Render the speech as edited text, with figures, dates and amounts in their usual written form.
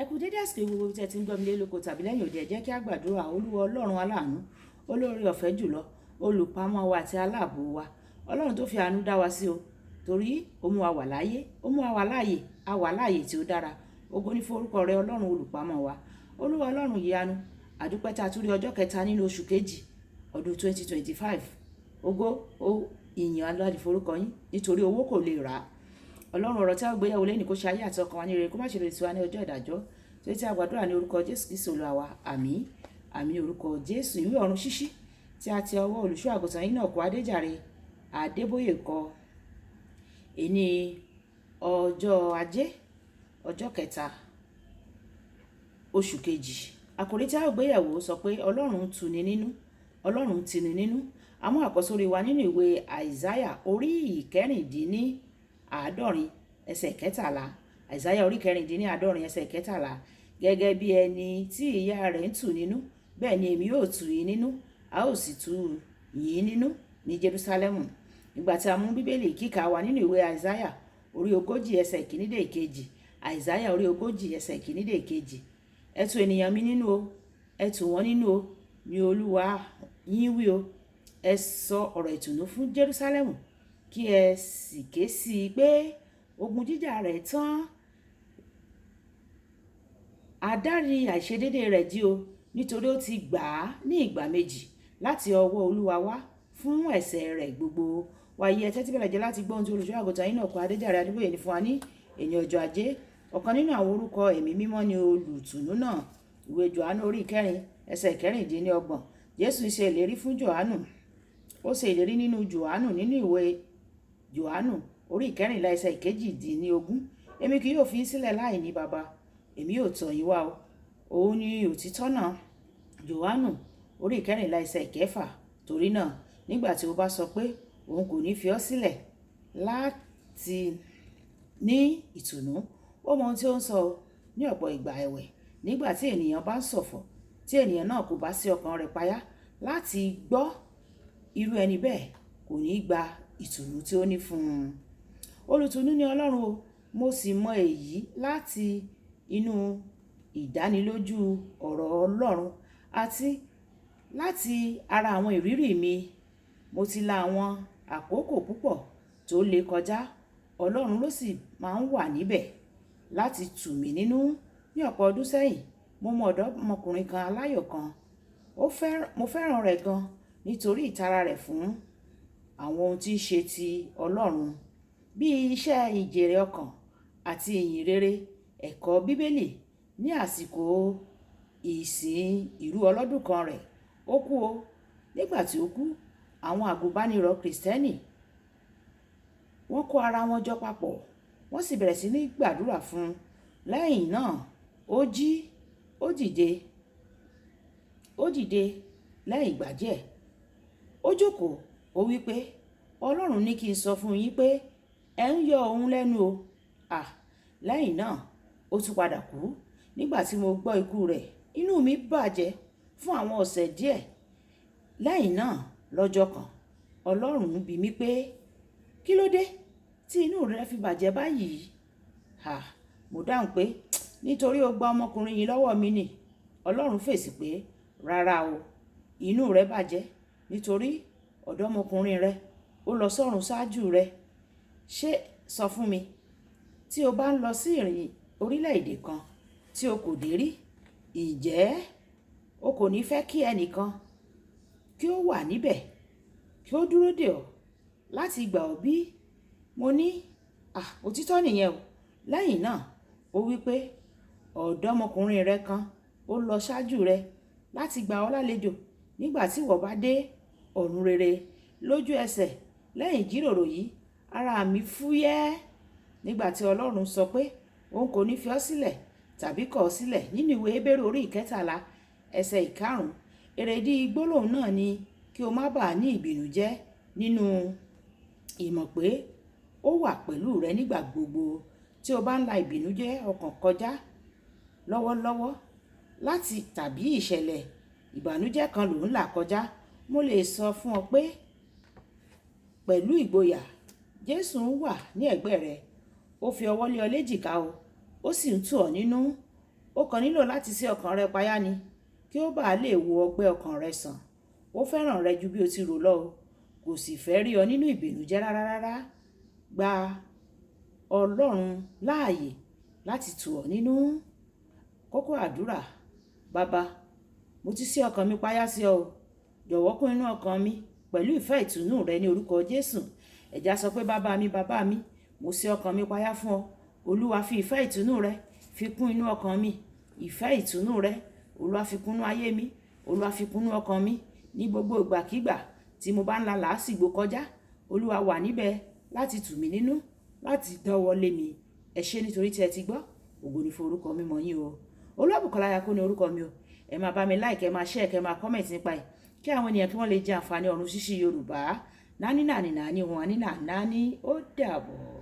Ẹ kú dédé àsìkò gbogbo tí ẹ ti ń gbọ́ mi lé lóko tàbí lẹ́yìn òde. Ẹ jẹ́ kí a gbàdúrà. Olúwa Ọlọ́run aláàánú, olóore ọ̀fẹ́ jùlọ, olùpamọ́ wa àti aláàbò wa. Ọlọ́run tó fi àánú dá wa sí o, torí ó mú wa wà láyé, ó mú wa wà láàyè, a wà láàyè tí ó dára. Ògo ní fún orúkọ rẹ, Ọlọ́run olùpamọ́ wa. Olúwa Ọlọ́run ìyanu, àdúpẹ́ tá a tún rí ọjọ́ kẹta nínú oṣù kejì ọdún 2025. Ògo ó ìyìn aláàdì forúkọ yín nítorí owó kò lè rà á. Ọlọ́run, ọ̀rọ̀ tí a gbéyàwó lẹ́nìí kó ṣe ayé àti ọkàn wa ní rere, kó má ṣe lòdì sí wa ní ọjọ́ ìdájọ́. Tó tí a gbàdúrà ní orúkọ Jésù Kristi Olúwa wa. Àmín. Àmín orúkọ Jésù. Ìwé ọ̀run ṣíṣí tí a ti ọwọ́ olùṣọ́ àgùntàn yín náà kọ Adéjàre Adébóyè kọ. Èní ọjọ́ Ajé, ọjọ́ kẹta, oṣù kejì. Àkòrí tí a gbéyàwó sọ pé Ọlọ́run tuni nínú, Ọlọ́run tuni nínú. A mú àkọ́sórí wa nínú ìwé Àìsáyà orí 76 ẹsẹ̀ 13. Àìsáyà orí 76 ẹsẹ̀ 13. Gẹ́gẹ́ bí ẹni tí ìyá rẹ̀ ń tù nínú, bẹ́ẹ̀ ni èmi yóò tù yín nínú, a ó sì tù yín nínú ní Jerúsálẹ́mù. Nígbà tí a mú Bíbélì kíkà wa nínú ìwé Àìsáyà orí 40 ẹsẹ̀ 1 dé 2. Àìsáyà orí 40 ẹsẹ̀ 1 dé 2. Ẹ tù ènìyàn mi nínú o, ẹ tù wọ́n nínú o, ní Olúwa yín wí o. Ẹ sọ ọ̀rọ̀ ìtùnú fún Jerúsálẹ́mù, kí ẹ sì ké sí i pé ogun jíjà rẹ̀ tán. Adarí àìṣedédé rẹ̀ jí o, nítorí ó ti gbà á ní ìgbà méjì láti ọwọ́ Olúwa wá fún ẹ̀ṣẹ̀ rẹ̀ gbogbo. Wàyí ẹ tẹ́tí bẹ̀rẹ̀ jẹ́ láti gbọ́ ohun tí olùṣọ́ àgùntàn yín náà kọ Adéjàre Adébóyè ní fún wa ní èní ọjọ́ Ajé. Ọ̀kan nínú àwọn orúkọ ẹ̀mí mímọ́ ni olùtùnú náà. Ìwé Jòhánù orí 4 ẹsẹ̀ 26. Jésù ṣe ìlérí fún Jòhánù. Ó ṣe ìlérí nínú Jòhánù nínú ìwé Jòhánù orí 14 ẹsẹ̀ 18. Èmi kì yóò fi yín sílẹ̀ láì ní baba, èmi yóò tọ̀ yín wá o. Òun ni òtítọ́ náà. Jòhánù orí 14 ẹsẹ̀ 6. Torí náà, nígbà tí ó bá sọ pé òun kò ní fi ọ́ sílẹ̀ láti ní ìtùnú, ó mọ ohun tí ó ń sọ ní ọ̀pọ̀ ìgbà ẹ̀wẹ̀. Nígbà tí ènìyàn bá ń ṣọ̀fọ̀, tí ènìyàn náà kò bá sí ọkàn rẹ̀ payá láti gbọ́, irú ẹni bẹ́ẹ̀ kò ní gba ìtùnú tí ó ní fún un. Olùtùnú ni Ọlọ́run o, mo sì mọ èyí láti inú ìdánilójú ọ̀rọ̀ Ọlọ́run àti láti ara àwọn ìrírí mi. Mo ti la àwọn àkókò púpọ̀ tó le kọjá. Ọlọ́run ló sì máa ń wà níbẹ̀ láti tù mí nínú. Ní ọ̀pọ̀ ọdún sẹ́yìn, mo mọ ọ̀dọ́mọkùnrin kan aláyọ̀ kan. Mo fẹ́ràn rẹ̀ gan nítorí ìtara rẹ̀ fún àwọn ohun tí ń ṣe ti Ọlọ́run, bí iṣẹ́ ìjèrè ọkàn àti ìyìn rere ẹ̀kọ́ Bíbélì. Ní àsìkò ìsìn ìrú ọlọ́dún kan rẹ̀, ó kú o. Nígbà tí ó kú, àwọn àgùnbánirọ̀ Kristẹni wọ́n kó ara wọn jọ papọ̀, wọ́n sì bẹ̀rẹ̀ sí ní gbàdúrà fún un. Lẹ́yìn náà, ó jí, ó dìde, ó dìde lẹ́yìn ìgbà díẹ̀. Ó jókòó, ó wí pé, Ọlọ́run ní kí n sọ fún yín pé ẹ ń yọ òun lẹ́nu o. À, lẹ́yìn náà, ó tún padà kú. Nígbà tí mo gbọ́ ikú rẹ̀, inú mi bàjẹ́ fún àwọn ọ̀sẹ̀ díẹ̀. Lẹ́yìn náà, lọ́jọ́ kan, Ọlọ́run bi mí pé, kí ló dé tí inú rẹ fi bàjẹ́ báyìí? À, mo dáhùn pé, nítorí ó gba ọmọkùnrin yìí lọ́wọ́ mi ni. Ọlọ́run fèsì pé, rárá o, inú rẹ bàjẹ́ nítorí ọ̀dọ́mọkùnrin rẹ ó lọ sọ́run ṣáájú rẹ. Ṣé sọ fún mi, tí o bá ń lọ sí ìrìn orílẹ̀-èdè kan tí o kò dé rí, ǹjẹ́ o kò ní fẹ́ kí ẹnìkan kí ó wà níbẹ̀ kí ó dúró dè ọ́ láti gbà ọ́ bí? Mo ní, à, òtítọ́ nìyẹn o. Lẹ́yìn náà, ó wí pé ọ̀dọ́mọkùnrin rẹ kan ó lọ ṣáájú rẹ láti gbà ọ́ lálejò nígbà tí ìwọ bá dé ọ̀run rere. Lójú ẹsẹ̀ lẹ́yìn ìjíròrò yìí, ara mi fúyẹ́ nígbà tí Ọlọ́run sọ pé òun kò ní fi ọ́ sílẹ̀ tàbí kọ̀ ọ́ sílẹ̀ nínú ìwé Hébérù orí 13 ẹsẹ̀ 5. Èrèdí gbólóhùn náà ni kí o má bàa ní ìbìnújẹ́ nínú ìmọ̀ pé ó wà pẹ̀lú rẹ nígbà gbogbo tí o bá ń la ìbìnújẹ́ ọkàn kọjá lọ́wọ́lọ́wọ́ láti tàbí ìṣẹ̀lẹ̀ ìbànújẹ́ kan ló ń là kọjá. Mo lè sọ fún ọ pé pẹ̀lú ìgboyà, Jésù ń wà ní ẹ̀gbẹ́ rẹ. Ó fi ọwọ́ lé ọ léjìká o, ó sì ń tù ọ́ nínú. O kàn nílò láti ṣí ọkàn rẹ payá ni kí ó bàa lè wo ọgbẹ́ ọkàn rẹ sàn. Ó fẹ́ràn rẹ ju bí o ti rò lọ o. Kò sì fẹ́ rí ọ nínú ìbìnújẹ́ rárá rárá. Gba Ọlọ́run láàyè láti tù ọ́ nínú. Kókó àdúrà. Baba, mo ti ṣí ọkàn mi payá sí ọ o. Jọ̀wọ́ kún inú ọkàn mi pẹ̀lú ìfẹ́ ìtùnú rẹ ní orúkọ Jésù. Ẹ jẹ́ á sọ pé bàbá mi, bàbá mi, mo ṣí ọkàn mi payá fún ọ. Olúwa, fi ìfẹ́ ìtùnú rẹ fi kún inú ọkàn mi. Ìfẹ́ ìtùnú rẹ, Olúwa fi kún inú ayé mi. Olúwa fi kún inú ọkàn mi ní gbogbo ìgbàkígbà tí mo bá ń la làásìgbò kọjá. Olúwa wà níbẹ̀ láti tù mí nínú, láti dọ́wọ́ lé mi. Ẹ ṣé nítorí tí ẹ ti gbọ́. Ògo ni fún orúkọ mímọ́ yín o. Olúwabùkọ́lá Ayako ni orúkọ mi o. Ẹ máa bá mi like, ẹ máa share, kẹ máa comment nípa ẹ̀ kí àwọn ènìyàn kí wọ́n lè jẹ àǹfààní ọ̀run ṣíṣí Yorùbá. Nání nàní nàní òun àní nàní, ó dàbọ̀.